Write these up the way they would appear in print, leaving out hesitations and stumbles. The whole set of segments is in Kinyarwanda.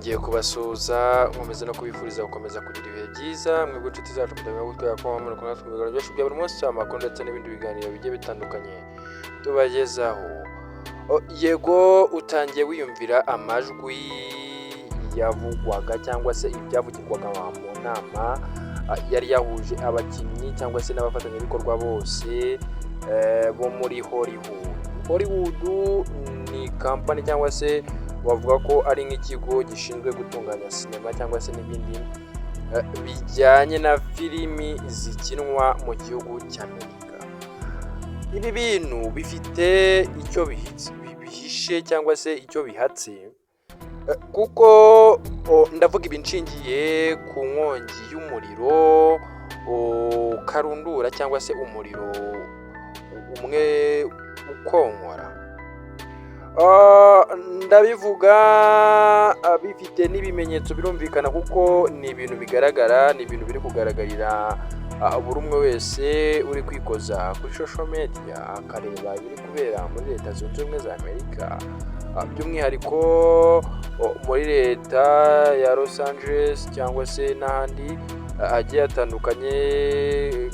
Nongeye kubasuhuza, nkomeza no kubifuriza gukomeza kugira ibihe byiza. Mwebwe inshuti zacu mudahwema kutwereka ko muri kumwe natwe mu biganiro byacu bya buri munsi, amakuru ndetse n'ibindi biganiro bigiye bitandukanye tubagezaho. Yego, utangiye wiyumvira amajwi yavugwaga cyangwa se ibyavugirwaga mu nama yari yahuje abakinnyi cyangwa se n'abafatanyabikorwa bose bo muri Hollywood. Hollywood ni kampani cyangwa se bavuga ko ari nk'ikigo gishinzwe gutunganya sinema cyangwa se n'ibindi bijyanye na filimi zikinwa mu gihugu cy'Amerika. Ibi bintu bifite icyo bihishe cyangwa se icyo bihatse, kuko ndavuga ibi nshingiye ku nkongi y'umuriro karundura cyangwa se umuriro umwe ukonkora. Ndabivuga bifite n'ibimenyetso, birumvikana, kuko ni ibintu bigaragara, ni ibintu biri kugaragarira buri umwe wese uri kwikoza kuri social media akareba ibiri kubera muri Leta Zunze Ubumwe za Amerika, by'umwihariko muri leta ya Los Angeles cyangwa se n'ahandi hagiye hatandukanye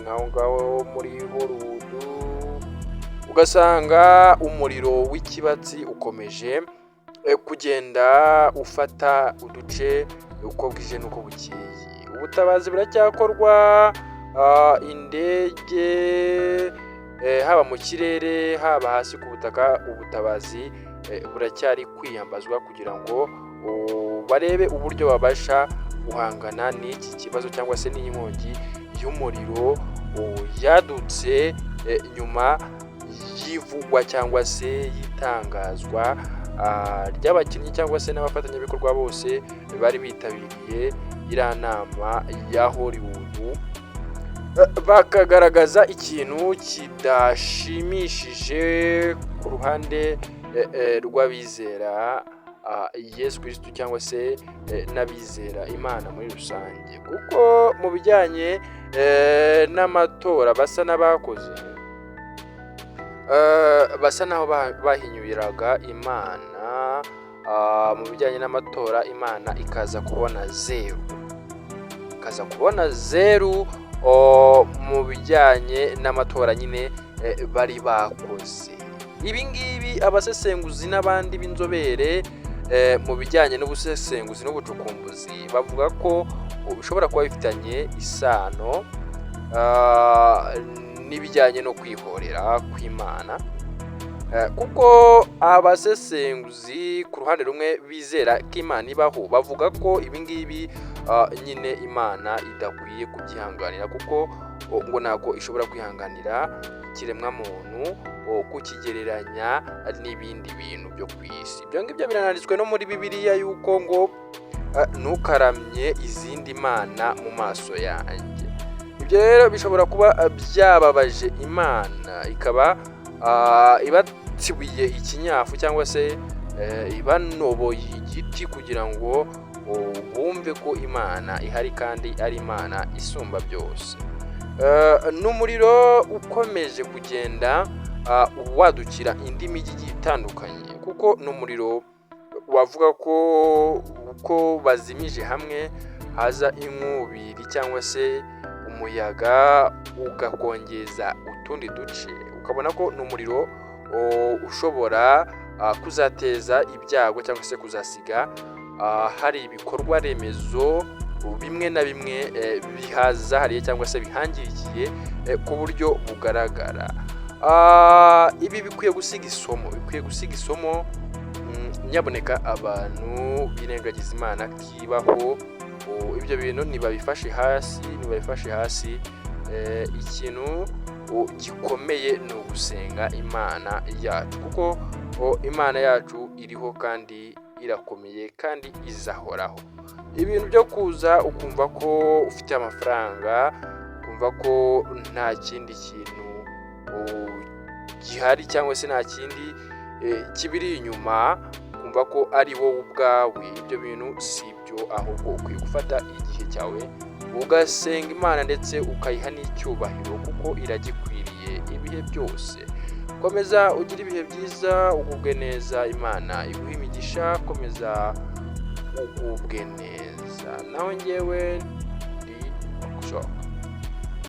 nk'aho ngaho muri Hollywood, ugasanga umuriro w'ikibatsi ukomeje kugenda ufata uduce uko bwije n'uko bukeye. Ubutabazi buracyakorwa, indege, haba mu kirere, haba hasi ku butaka, ubutabazi buracyari kwiyambazwa kugira ngo barebe uburyo babasha guhangana n'iki kibazo cyangwa se n'iyi nkongi y'umuriro yadutse nyuma y'ivugwa cyangwa se y'itangazwa ry'abakinnyi cyangwa se n'abafatanyabikorwa bose bari bitabiriye iriya nama ya Hollywood, bakagaragaza ikintu kidashimishije ku ruhande rw'abizera Yesu Kirisitu cyangwa se n'abizera Imana muri rusange, kuko mu bijyanye n'amatora basa n'abakoze, basa n'aho bahinyuriraga Imana mu bijyanye n'amatora, Imana ikaza kubona zeru, ikaza kubona zeru mu bijyanye n'amatora nyine bari bakoze. Ibi ngibi abasesenguzi n'abandi b'inzobere mu bijyanye n'ubusesenguzi n'ubucukumbuzi bavuga ko bishobora kuba bifitanye isano n'ibijyanye no kwihorera kw'Imana, kuko abasesenguzi ku ruhande rumwe bizera ko Imana ibaho bavuga ko ibi ngibi nyine Imana idakwiye kubyihanganira, kuko ngo ntabwo ishobora kwihanganira ikiremwamuntu kukigereranya n'ibindi bintu byo ku isi. Ibyo ngibyo birananditswe no muri Bibiliya yuko ngo "Ntukaramye izindi mana mu maso yanjye." Ibyo rero bishobora kuba byababaje Imana, ikaba ibatibuye ikinyafu cyangwa se ibanoboye igiti kugira ngo bumve ko Imana ihari kandi ari Imana isumba byose. Ni umuriro ukomeje kugenda wadukira indi mijyi igiye itandukanye, kuko ni umuriro wavuga ko uko bazimije hamwe haza inkubiri cyangwa se umuyaga ugakongeza utundi duce, ukabona ko ni umuriro ushobora kuzateza ibyago cyangwa se kuzasiga hari ibikorwa remezo bimwe na bimwe bihazahariye cyangwa se bihangirikiye ku buryo bugaragara. Ibi bikwiye gusiga isomo, bikwiye gusiga isomo. Nyaboneka abantu birengagiza Imana kibaho, ibyo bintu ntibabifashe hasi, ntibabifashe hasi. Ikintu gikomeye ni ugusenga Imana yacu, kuko Imana yacu iriho kandi irakomeye kandi izahoraho. Ibintu byo kuza ukumva ko ufite amafaranga, ukumva ko nta kindi kintu gihari cyangwa se nta kindi kibiri inyuma, ukumva ko ari wowe ubwawe, ibyo bintu si byo. Ahubwo ukwiye gufata igihe cyawe ugasenga Imana ndetse ukayiha n'icyubahiro, kuko iragikwiriye ibihe byose. Komeza ugire ibihe byiza, ugubwe neza, Imana iguhe imigisha. Komeza. ugubwe neza. Naho ngewe